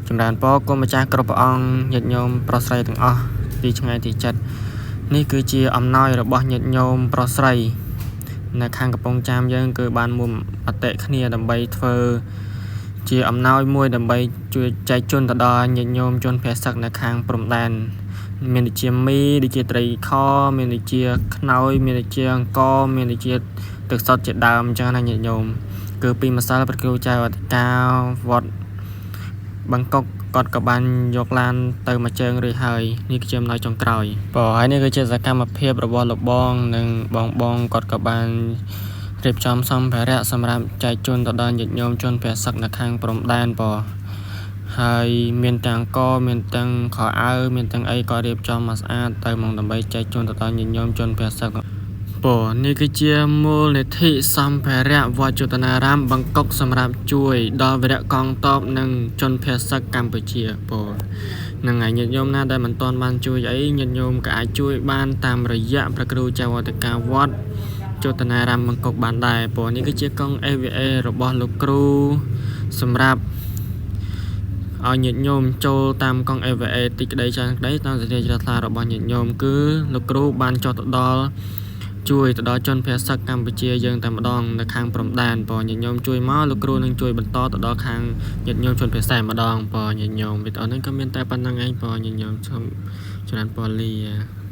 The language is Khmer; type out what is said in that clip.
ចម្រើនពរគុណម្ចាស់គ្រប់ព្រះអង្គញាតិញោមប្រុសស្រីទាំងអស់ទីឆ្ងាយទីជិតនេះគឺជាអំណោយរបស់ញាតិញោមប្រុសស្រីនៅខាងកំពង់ចាមយើងគឺបានរួមមតិគ្នាដើម្បីធ្វើជាអំណោយមួយដើម្បីជួយចែកជូនទៅដល់ញាតិញោមជនភៀសសឹកនៅខាងព្រំដែនមានដូចជាមីដូចជាត្រីខមានដូចជាខ្នើយមានដូចជាអង្ករមានដូចជាទឹកសុទ្ធជាដើមអញ្ចឹងណាញាតិញោមគឺពីម្សិលព្រះគ្រូចៅអធិការវត្តបាងកុកគាត់ក៏បានយកឡានទៅមួយជើងរួចហើយនេះគឺជាអំណោយចុងក្រោយបើហើយនេះគឺជាសកម្មភាពរបស់លោកបងនិងបងបងគាត់ក៏បានរៀបចំសម្ភារៈសម្រាប់ចែកជូនទៅដល់ញាតិញោមជនភៀសសឹកនៅខាងព្រំដែនបើហើយមានទាំងកមានទាំងខោអាវមានទាំងអីក៏រៀបចំមកស្អាតទៅមកដើម្បីចែកជូនទៅដល់ញាតិញោមជនភៀសសឹកពរនេះគឺជាមូលនិធិសម្ភារៈវត្តជោតនារាមបាងកុកសម្រាប់ជួយដល់វីរៈកងទ័ពនិងជនភៀសសឹកកម្ពុជាពរនឹងហើយញាតិញោមណាដែលមិនទាន់បានជួយអីញាតិញោមក៏អាចជួយបានតាមរយៈព្រះគ្រូចៅអធិការវត្តជោតនារាមបាងកុកបានដែរពរនេះគឺជាកង់ AVA របស់លោកគ្រូសម្រាប់ឲ្យញាតិញោមចូលតាមកង់ AVA តិចក្តីច្រើនក្តីតាមសទ្ធាជ្រះថ្លារបស់ញាតិញោមគឺលោកគ្រូបានចុះទៅដល់ជួយទៅដល់ជនភៀសសឹកកម្ពុជាយើងតែម្ដងនៅខាងព្រំដែនបើញាតិញោមជួយមកលោកគ្រូនឹងជួយបន្តទៅដល់ខាងញាតិញោមជនភៀសតែម្ដងបើញាតិញោមវីដេអូនេះក៏មានតែប៉ុណ្្នឹងឯងបើញាតិញោមសូមចម្រើនពរលា។